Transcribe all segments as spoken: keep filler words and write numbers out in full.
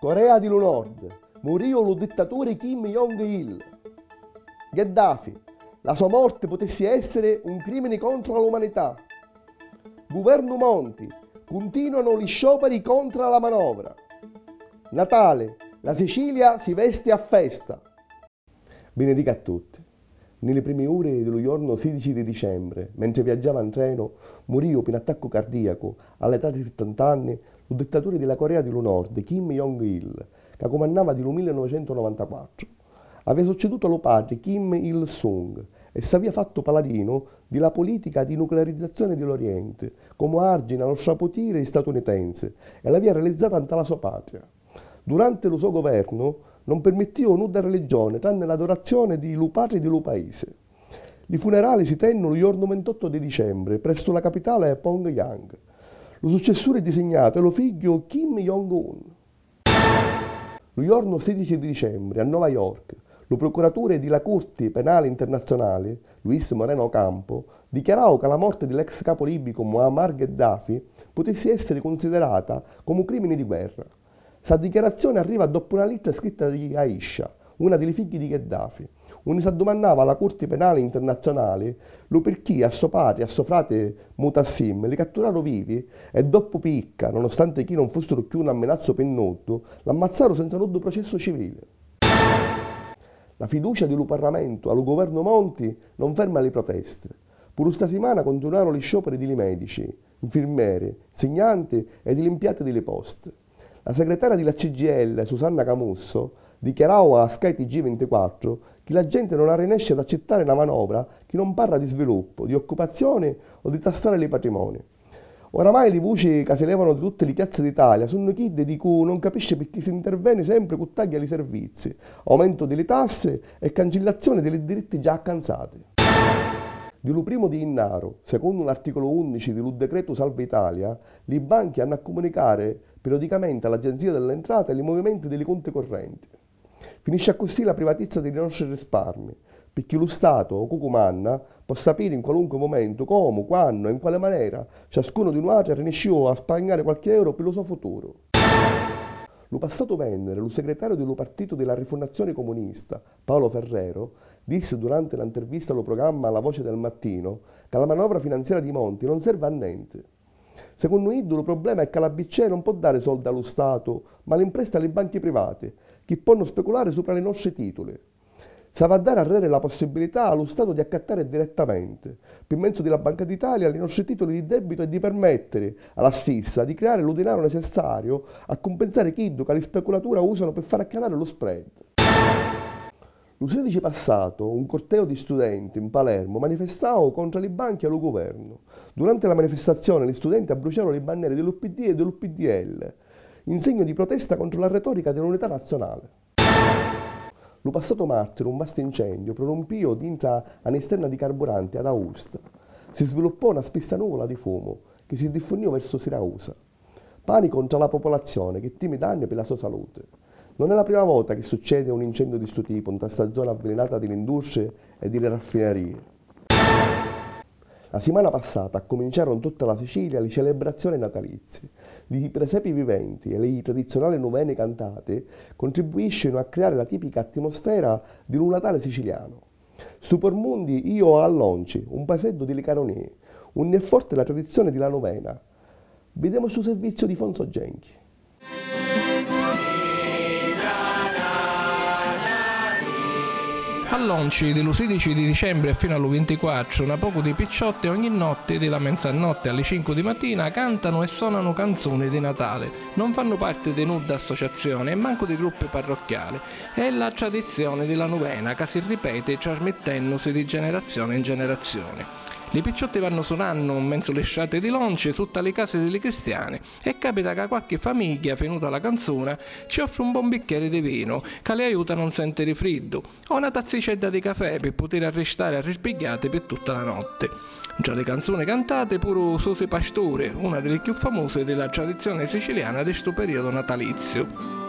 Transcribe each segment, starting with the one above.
Corea di lu Nord, murìu lu dittaturi Kim Jong-il. Gheddafi, la so morti putissi èssiri un crìmini contra l'umanità. Guvernu Monti, cuntìnuanu li sciòpari contra la manovra. Natali, la Sicilia si vesti a festa. Binidica a tutti. Nni li primi uri di lu jornu sidici di dicembri, mentri viaggiava 'n trenu, murìu pi 'n attaccu cardìacu, a l'età di sittanta anni, lu dittaturi di la Corea di lu Nord, Kim Jong-il, ca cumannava di lu millenovecentunovantaquattru. Avìa succidutu a lu patri Kim Il-sung e s'avìa fattu paladinu di la pulìtica di nuclearizzazioni di l'Orienti, comu argini a lu straputiri statunitensi, e l'avìa realizzata nta la so patria. Duranti lu so guvernu non pirmittìu nudda religioni tranni l'adurazzioni di lu patri di lu paisi. Li funerali si tennu lu jornu vintottu di dicembri presso la capitali Pyongyang. Lu successuri disignatu è lu figghiu Kim Jong-un. Lu jornu sidici di dicembri a Nova York, lu prucuraturi di la Curti Penali Internazionali, Luis Moreno Ocampo, dichiarau ca la morti di l'ex capu libicu Muammar Gheddafi putissi èssiri cunsidirata comu crìmini di guerra. Ssa dichiarazzioni arriva doppu na littera scritta di Aisha, una di li figghi di Gheddafi, unni s'addumannava a la Curti Penali Internazionali lu pirchì a so patri e a so frati Mutassim li catturaru vivi e doppu picca, nonostanti chi non fussiru cchiù n'amminazzu pi nuddu, l'ammazzaru senza nuddu processu civili. La fiducia di lu Parramentu a lu guvernu Monti non ferma li protesti. Puru sta simana cuntinuaru li sciòpari di li mèdici, nfirmeri, nsignanti e di li mpiati di li posti. La segretaria di la C G I L, Susanna Camusso, dichiarau a Sky T G vintiquattru chi la genti non arrinesci ad accittari na manovra chi non parra di sviluppu, di occupazzioni o di tassari li patrimoni. Oramai li vuci ca si levanu di tutti li chiazzi d'Italia sunnu chiddi di cu non capisci pirchì s'interveni sempri cu tagghia li servizi, aumentu di li tassi e cancillazzioni di li diritti già accanzati. Di lu primu di jinnaru, secunnu l'articulu undici di lu decretu Salva Italia, li banchi hannu a cumunicari periodicamenti a l'Agenzia delle Entrate li muvimenti di li cunti currenti. Finisci accussì la privatizza di li nostri risparmi, pirchì lu Statu, o cu cumanna, pò sapiri in qualunqui mumentu comu, quannu e in quali manera ciascunu di nuatri arriniscìu a spagnari qualchi euru pi lu so futuru. Lu passatu vènniri, lu segretariu di lu Partitu di la Rifunnazioni Cumunista, Paolo Ferrero, dissi duranti na ntirvista a lu prugramma La Voce del Mattino ca la manovra finanziaria di Monti non servi a nenti. Secunnu iddu, lu problema è ca la B C E non pò dari soldi a lu Statu, ma li mpresta a li banchi privati, chi ponnu speculari supra li nostri tituli. S'havi a dari arreri la possibilità a lu Statu di accattari direttamenti, pi menzu di la Banca d'Italia, li nostri tituli di debbitu e di permettiri a la stissa di criari lu dinaru necessariu a cumpinzari chiddu ca li speculatura usanu pi fari accanari lu spread. Lu sidici passatu, un corteu di studenti in Palermu manifestau contra li banchi e lu guvernu. Duranti la manifestazioni, li studenti abbruciaru li banneri di l'U P D e di l'U P D L, in segnu di protesta contra la retorica di l'Unità Nazionali. Lu passatu martiri un vastu incendiu prurumpiu dintra a nisterna di carburanti ad Austa. Si sviluppò na spissa nuvula di fumu chi si diffunniu versu Siracusa. Panicu ntra la populazzioni chi timi danni pi la so saluti. Non è la prima vota chi succedi un incendiu di stu tipu nta sta zona avvilinata di l'industrie e di li raffinerii. La simana passata accuminciaru 'n tutta la Sicilia li celebrazzioni natalizzi. Li presepi viventi e li tradizziunali nuveni cantati contribuiscinu a criari la tipica attimosfera di lu Natali sicilianu. Stu pormundi iu a Allonci, un paeseddu di li Carunii, unni è forti la tradizzioni di la nuvena. Videmu stu servizziu di Fonzo Genchi. Allonci, di lu sidici di dicembri e finu a lu vintiquattru, na pocu di picciotti ogni notti, di la menzannotti a li cincu di matina, cantanu e sonanu canzuni di Natali. Non fannu parti di nudda associazzioni e mancu di gruppi parrocchiali. È la tradizzioni di la nuvena ca si ripeti trasmittennusi di generazzioni in generazzioni. Li picciotti vannu sunannu 'n menzu li strati di Lonci, sutta li casi di li cristiani, e capita ca qualchi famigghia, finuta la canzuna, ci offri un bon biccheri di vinu, ca li aiuta a non sentiri friddu, o na tazzicedda di cafè pi putiri arristari arrisbigghiati pi tutta la notti. Ntra li canzuni cantati puru Susi Pasturi, una di li cchiù famusi di la tradizzioni siciliana di stu periodu natalizziu.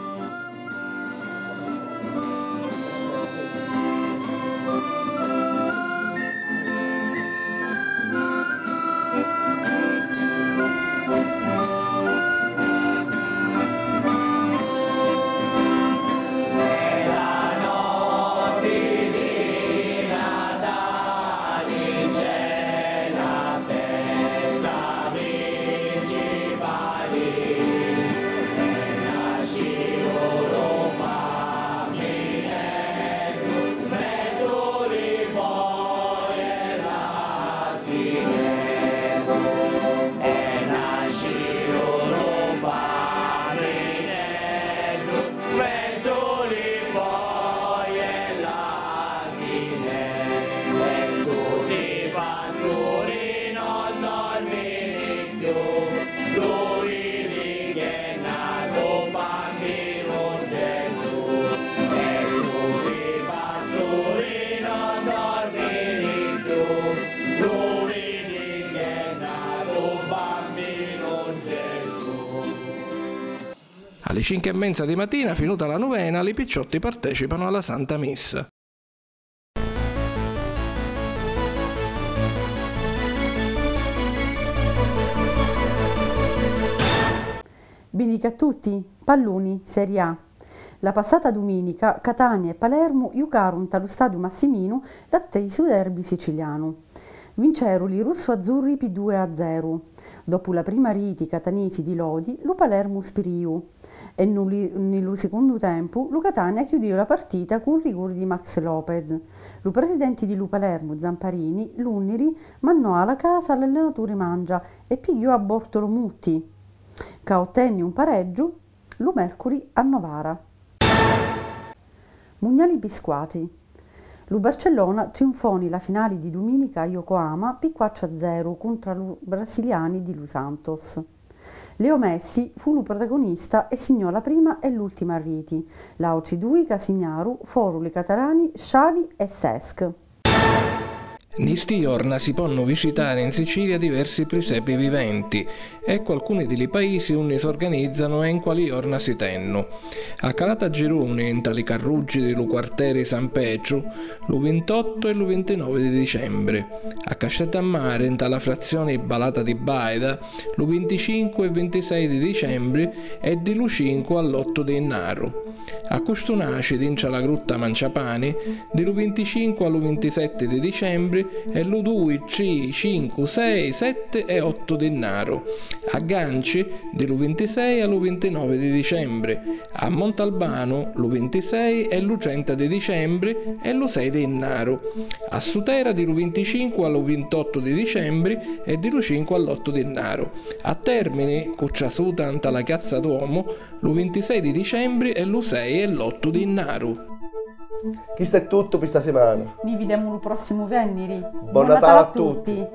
Li cinchi e menza di matina, finuta la nuvena, li picciotti partecipanu a la Santa Missa. Binnica a tutti! Palluni, Serie A. La passata duminica Catania e Palermu jucaru nta lu stadiu Massiminu l'attesu derby sicilianu. Vinceru li russu-azzurri pi dui a zeru. Doppu la prima riti catanisi di Lodi, lu Palermu spiriu e nni lu secundu tempu lu Catania chiudiu la partita cu un riguri di Max Lopez. Lu presidenti di lu Palermu Zamparini, Lunniri, mannò a la casa l'allenaturi Mangia e pigghiò a Bortolo Mutti, ca ottenni un pareggiu lu mercuri a Novara. Mugnali pi squatri. Lu Barcellona triunfò ni la finali di duminica a Yokohama pi quattru a zeru cuntra lu brasiliani di lu Santos. Leo Messi fu lu protagonista e signò la prima e l'ultima riti. L'autri dui ca signaru foru li catalani Xavi e Cesc. Ni sti jorna si ponnu vicitari in Sicilia diversi prisepi viventi e qualcuni di li paisi unni s'organizzanu e in quali jorna si tennu. A Calata Giruni, nta li carruggi di lu quarteri San Petru, lu vintottu e lu vintinovi di dicembri, a Casteddammari, nta la frazzioni Balata di Baida, lu vinticincu e vintisei di dicembri e di lu cincu all'ottu di innaru. A Custunaci, dintra la grutta Manciapani, di lu vinticincu a lu vintisetti di dicembri e lu dui, tri, cincu, sei, setti e ottu di innaru. A Ganci, di lu vintisei a lu vintinovi di dicembri. A Montalbanu, lu vintisei e lu trenta di dicembri e lu sei di innaru. A Sutera, di lu vinticincu a lu vintottu di dicembri e di lu cincu all'ottu di innaru. A Termini, cu trasuta nta la Chiazza Duomu, lu vintisei di dicembri e lu sei e l'ottu di innaru. Chistu è tuttu pi sta simana. Ni videmu lu prossimu venniri. Bon Natali a tutti!